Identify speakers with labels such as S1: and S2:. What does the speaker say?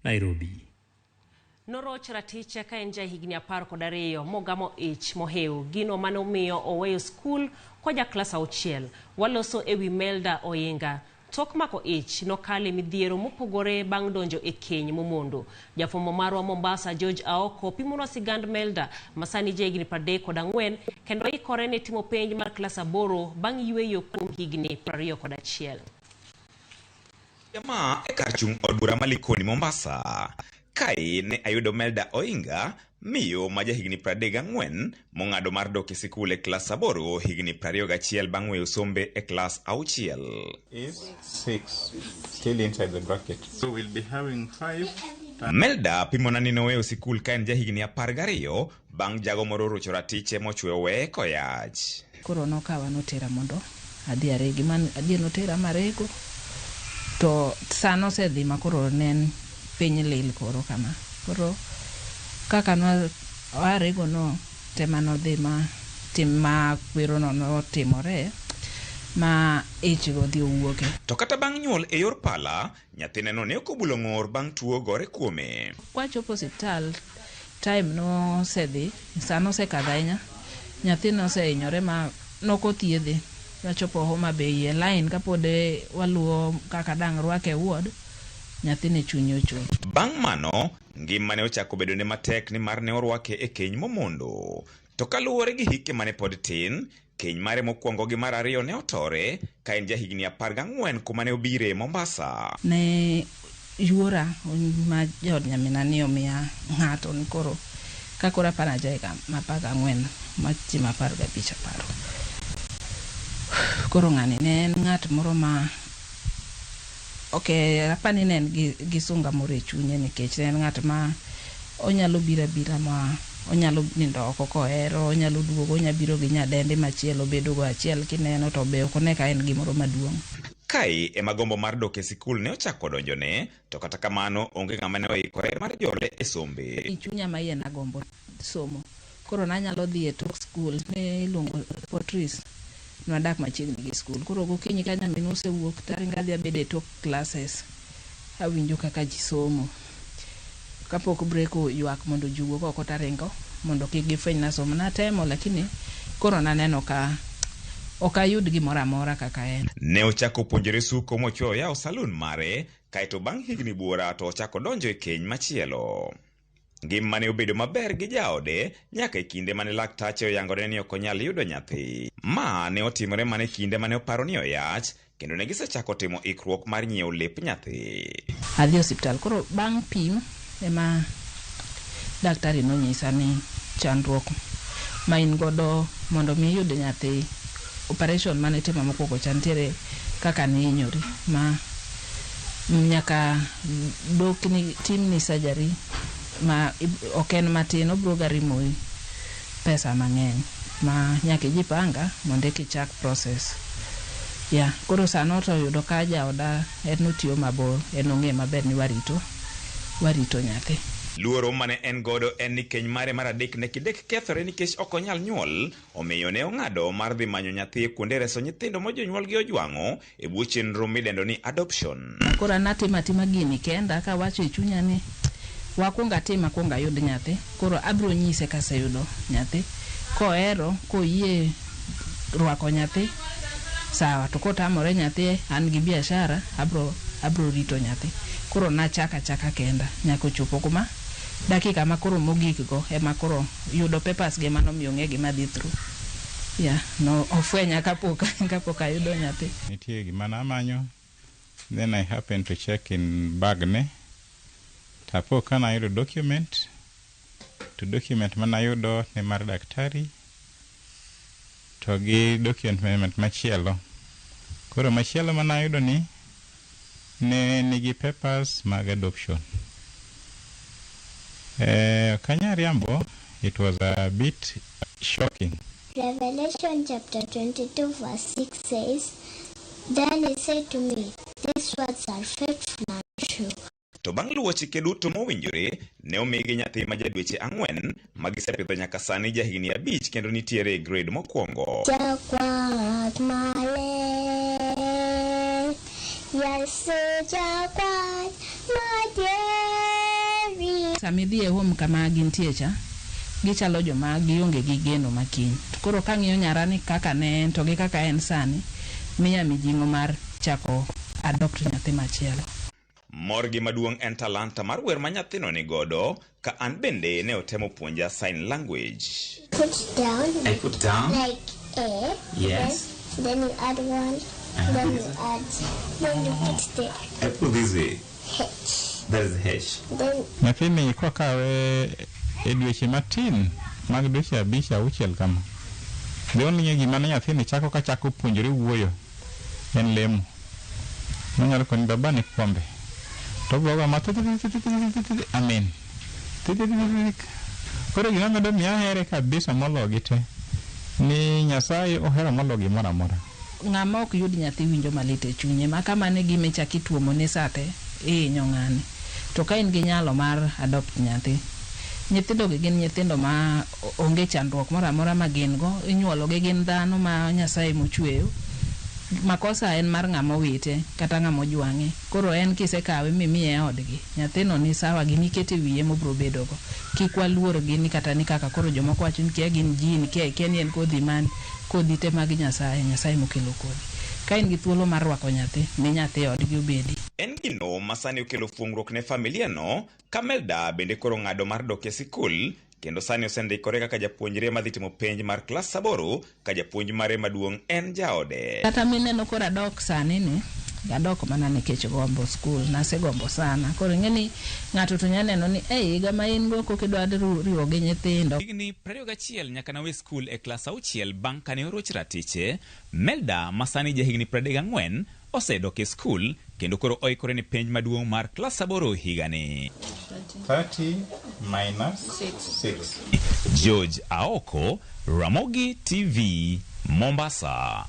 S1: Nairobi.
S2: Noroch ratiche ka en jahigni 12 mogamo ich mohew, gino mane omiyo oweyo skul koja klas 6. Waloso ewi Melda Oyinga. Tok mako ich nokale midhiero mopogore bang' donjo e keny momondo. Jafwambo marwa Mombasa George Aoko pimonwa sigand Melda masani jahigni 34 kendo ikore ne timo penj mar klas 8 bang' yweyo kuom higni 21.
S3: Jamaa e kar chung' od bura ma Likoni Mombasa. Kae ne ayudo Melda Oinga, miyo ma jahigni 34 mong'ado mar dok e sikul e klas 8 higni 21 bang' weyo sombe e klas 6.
S4: Is 6 still inside the bracket. So we'll be having 5.
S3: Melda pimona ni noweyo sikul ka en jahigni 12 bang' jago moro rocho ratiche mochweyo weye koyach.
S5: Koro nokawa notera mondo adhi aregi man adier notera marego to sa nosedhi ma koro ne en piny lil koro kama koro kaka no arego no tema nodhi ma tim ma kwero no notimore ma ich go dhi owuoke.
S3: To kata bang' nyuol e yor pala, nyathineno ne ok obulo ng'or bang' tuo gore kuome.
S5: Kwachopo osiptal time nosedhi, sa nosekadho ahinya, nyathi nosehinyore ma nokothiedhe. Wachopo Homa Bay e line kapod waluwo kaka dang' rwake e ward, nyathi ne chunye ochot.
S3: Bang' mano, ngima ne ochako bedone matek nimar ne orwake e keny momondo. To kaluwore gi hike mane pod tin, keny mare mokwongo gi mar ariyo ne otore ka en jahigni 14 kuma ne obire Mombasa.
S5: Ne yuora ma jaod nyamina ni omiya ng'ato ni koro ka koro aparo aja higa 14 matimo 15 aparo. Koro ng'ani ne en ng'at moro ma ok apani ne en gi sunga moro e chunye nikech ne en ng'at ma onyalo biro abira ma onyalo nindo oko kohero, onyalo duogo, onyalo biro gi nyadendi machielo bedo go achiel kineno to be ok one ka en gimoro maduong'.
S3: Kae ema gombo mar dok e sikul ne ochako donjone, to kata kamano onge ng'ama ne oikore mar jole e sombe.
S5: E chunya ma iye nagombo somo. Koro nanyalo dhi e tok skul, ne iluongo Potris, nwadak machiegni gi skul. Koro gokinyi ka nyaminwa osewuok taringo adhi abedo e tok classes, awinjo kaka ji somo. Kapok break oywak mondo ji owuog oko taringo mondo kik gifweny ni asomo. Natemo lakini koro naneno ka ok ayud gimoro amora kaka en.
S3: Ne ochako puonjore suko mochweyo oyawo salun mare, kaeto bang' higni buora to ochako donjo e keny machielo. Ngima ne obedo maber gi jaode nyaka e kinde mane laktache oyangore ni ok onyal yudo nyathi. Ma ne otimore mana e kinde mane oparo ni oyach, kendo ne gisechako timo ikruok mar nyiewo lep nyathi.
S5: Adhi osiptal, koro bang' pim ema daktari nonyisa ni chandruok ma in godo mondo mi iyud nyathi, operation mane itimo mokwongo cha nitiere kaka nihinyori ma nyaka dokni timni surgery ma ok en matin, obiro ga rimoi pesa mang'eny ma nyaka ijipanga mondo eka ichak process. Yeah, koro sano to oyudo ka jaoda en otiyo mabor, en ong'e maber ni warito nyathi.
S3: Luoro mane en godo en ni keny mare mar adek ne kidek kethore nikech ok onyal nyuol, omiyo ne ong'ado mar dhi manyo nyathi e kuonde reso nyithindo ma jonyuolgi ojwang'o e bwo chenro midendo ni adoption.
S5: Koro an atimo atima gini kenda kawacho e chunya ni wakwong atim akwong ayud nyathi, koro abiro nyise kaseyudo nyathi, kohero koyie rwako nyathi sawa, to kotamore nyathi an gi biashara abro rito nyathi. Koro nachako achaka kenda nyaka ochopo kuma dakika ma koro mogik go ema koro yudo papers gi ema nomiyo ong'e gima dhi through. Yeah, no ofwenya kapok ayudo nyathi.
S4: Nitie gima namanyo, then I happened to check in bag ne, tapo ka nayudo document, to document manayudo ne mar daktari to gi document machielo. Koro machielo manayudo ni ne nigi papers mag adoption. Ok anyal riambo, it was a bit shocking.
S6: Revelation chapter 22 verse 6 says, Then he said to me, These words are faithful and true.
S3: To bang' luwo chike duto mowinjore, ne omigi nyathi ma ja dweche 4 ma gisepidho nyaka sani jahigni 5 kendo nitiere e grade mokwongo.
S6: Jakwath maler, Yesu jakwath madier.
S5: Sama idhi e home kama gintie cha, gichalo joma gionge gi geno ma kiny. To koro kang'iyo nyara ni kaka ne en to gi kaka en sani, miya mijing'o mar chako adopt nyathi machielo.
S3: Morgi maduong' en talanta mar wer ma nyathino ni godo ka an bende ne otemo puonja sign language.
S6: Put down
S1: I put down.
S6: like A.
S1: Yes.
S6: Then you add one. Then you add. Then you put the
S1: I put this way.
S6: H.
S1: That is H.
S6: Then
S4: Nyathini kokawe e dweche matin mag dweche abich auchiel kama. The only gima ne nyathini chako ka chako puonjore wuoyo en lemo. Nonyalo koni baba ni kombe. To obwogo ma amen. Koro gima medo miya ahere kabisa moloyo gi te ni Nyasaye ohero moloyo gimoro amora.
S5: Ng'ama ok yud nyathi winjo malit e chunye ma kama ne gima ichako ituomo ne sate ihinyo ng'ani. To ka in gi nyalo mar adopt nyathi, nyithindo gi gin nyithindo ma onge chandruok moro amora ma gin go, inyuolo gi gin dhano ma Nyasaye mochweyo. Makosa en mar ng'ama owite kata ng'ama ojwang'e. Koro en kisekawe mimiye odgi, nyathino ni sawa gimikete wiye mobro bedogo. Kik waluor gi ni kata ni kaka koro jomoko wacho ni kia gin jin, kia ni en kodhi mane, kodhi te mag Nyasaye, Nyasaye mokelo kodhi. Ka in gi thuolo mar rwako nyathi, mi nyathi odgi obedi.
S3: En gino ma sani okelo fuongruok ne familia no ka Melda bende koro ng'ado mar dok e sikul kendo sani osendikore kaka japuonjre madhi timo penj mar klas 8 ka japuonj mare maduong' en jaode.
S5: Kata mineno koro adok sani ni, adok mana nikech gombo skul, nasegombo sana. Koro ing'e ni ng'ato to nya neno ni ei higa ma in go koka idwa riwo gi nyithindo.
S3: Higni 21 nyaka nawe skul e klas 6 bang' kane oroch ratiche, Melda ma sani jahigni 34 osedok e skul kendo koro oikore ne penj maduong' mar klas 8 higani.
S4: 30 minus 6.
S3: George Aoko, Ramogi TV, Mombasa.